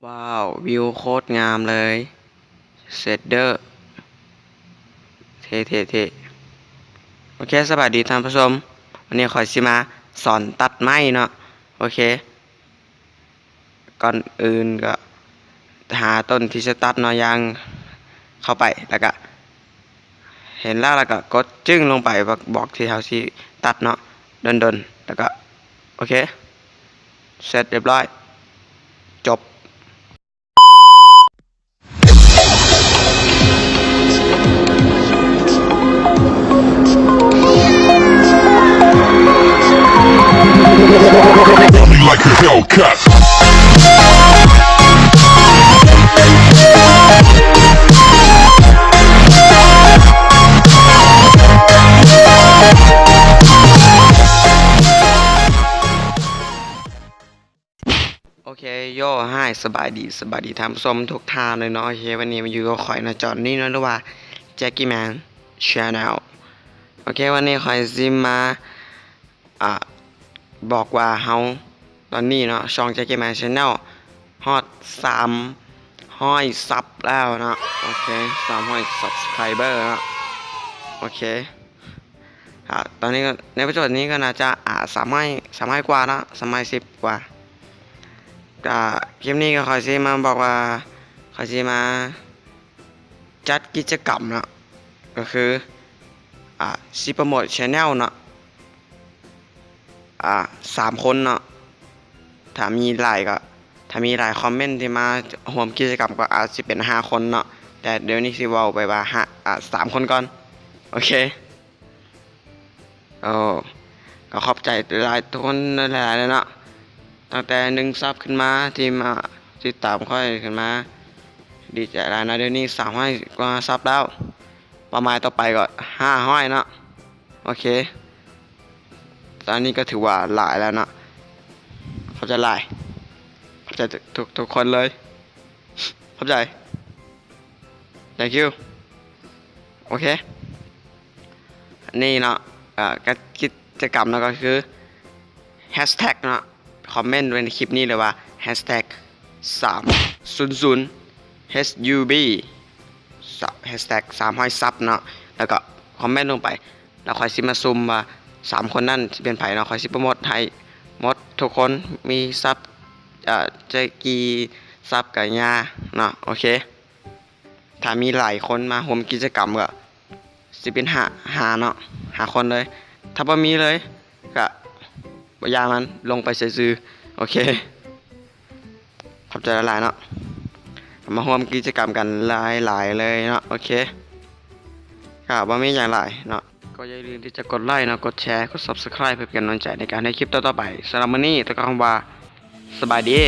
ວ້າວ ວິວໂຄດງາມເລີຍ ເຊດເດີ ເທ່ໆໆ. ໂອເຄ ສະບາຍດີທ່ານຜູ້ຊົມ, ວັນນີ້ຂ້ອຍຊິມາສອນຕັດໄມ້ເນາະ. ໂອເຄ ກ່ອນອື່ນກໍຫາຕົ້ນທີ່ຈະຕັດເນາະ, ຍ່າງເຂົ້າໄປ ແລ້ວກໍເຫັນແລ້ວ ແລ້ວກໍກົດຈຶ້ງລົງໄປ ບອກ ບອກທີ່ເຮົາຊິຕັດເນາະ ດົນໆ ແລ້ວກໍ ໂອເຄ ເສັດຮຽບຮ້ອຍ ຈົບ. Like a Hellcat. ໂອເຄ ໂຢ ຮາຍ ສະບາຍດີ ສະບາຍດີທ່ານຜູ້ຊົມທຸກທ່ານເລີຍເນາະ. ໂອເຄ ວັນນີ້ມາຢູ່ກັບຂ້ອຍເນາະ ຈອນນີ້ເນາະ ຫຼືວ່າ Jackie Man Channel. ໂອເຄ ວັນນີ້ຂ້ອຍຊິມາ ອ່າ ບອກວ່າເຮົາຕອນນີ້ເນາະ ຊ່ອງ Jackie Man Channel ຮອດສາມຮ້ອຍຊັບແລ້ວເນາະ. ໂອເຄ ສາມຮ້ອຍ subscriber ເນາະ. ໂອເຄ ອ່າ ຕອນນີ້ກໍ ໃນປັດຈຸບັນນີ້ກໍໜ້າຈະ ອ່າ ສາມຮ້ອຍ ສາມຮ້ອຍກວ່າເນາະ ສາມຮ້ອຍສິບກວ່າ. ກໍຄລິບນີ້ກໍຂ້ອຍຊິມາບອກວ່າ ຂ້ອຍຊິມາຈັດກິດຈະກຳເນາະ ກໍຄື ອ່າ ຊິໂປຣໂມດ channel ເນາະ ອ່າ ສາມຄົນເນາະ. ຖ້າມີຫຼາຍກໍ ຖ້າມີຫຼາຍຄອມເມັນທີ່ມາຮ່ວມກິດຈະກຳກໍອາດຊິເປັນຫ້າຄົນເນາະ, ແຕ່ດຽວນີ້ຊິເວົ້າໄປວ່າຫ້າ ອ່າ ສາມຄົນກ່ອນ. ໂອເຄ ໂອ້ ກໍຂອບໃຈຫຼາຍໆ ທຸກຄົນຫຼາຍໆເລີຍເນາະ, ຕັ້ງແຕ່ໜຶ່ງຊັບຂຶ້ນມາທີ່ມາຕິດຕາມຂ້ອຍຂຶ້ນມາ ດີໃຈຫຼາຍເນາະ. ດຽວນີ້ສາມຮ້ອຍກວ່າຊັບແລ້ວ, ເປົ້າໝາຍຕໍ່ໄປກໍຫ້າຮ້ອຍເນາະ. ໂອເຄ ຕອນນີ້ກໍຖືວ່າຫຼາຍແລ້ວເນາະ. ຂອບໃຈຫຼາຍ, ຂອບໃຈທຸກໆຄົນເລີຍ, ຂອບໃຈ. Thank you. ໂອເຄ ອັນນີ້ເນາະ ເອີ ກະ ກິດຈະກຳເນາະ ກໍຄື hashtag ເນາະ, ຄອມເມັນໄວ້ໃນຄລິບນີ້ເລີຍວ່າ hashtag ສາມສູນສູນ ເອສຢູບີ hashtag ສາມຮ້ອຍຊັບເນາະ, ແລ້ວກໍຄອມເມັນລົງໄປ ແລ້ວຂ້ອຍຊິມາຊຸ່ມວ່າສາມຄົນນັ້ນຊິເປັນໃຜເນາະ. ຂ້ອຍຊິໂປຣໂມດໃຫ້ໝົດທຸກຄົນ, ມີຊັບ ເອີ ຈັກກີ່ຊັບກະຢ່າເນາະ. ໂອເຄ ຖ້າມີຫຼາຍຄົນມາຮ່ວມກິດຈະກຳກໍຊິເປັນຫ້າ ຫ້າເນາະ, ຫ້າຄົນເລີຍ. ຖ້າບໍ່ມີເລີຍກໍບໍ່ຢ່າງນັ້ນ, ລົງໄປຊື່ໆ. ໂອເຄ ຂອບໃຈຫຼາຍໆເນາະ, ມາຮ່ວມກິດຈະກຳກັນຫຼາຍໆເລີຍເນາະ. ໂອເຄ ກໍບໍ່ມີຫຍັງຫຼາຍເນາະ, ກໍຢ່າລືມທີ່ຈະກົດໄລເນາະ, ກົດແຊ, ກົດ Subscribe ເພື່ອເປັນກຳລັງໃຈໃນການເຮັດຄລິບຕໍ່ໆໄປ. ສຳລັບມື້ນີ້ຕ້ອງກ່າວຄຳວ່າ ສະບາຍດີ.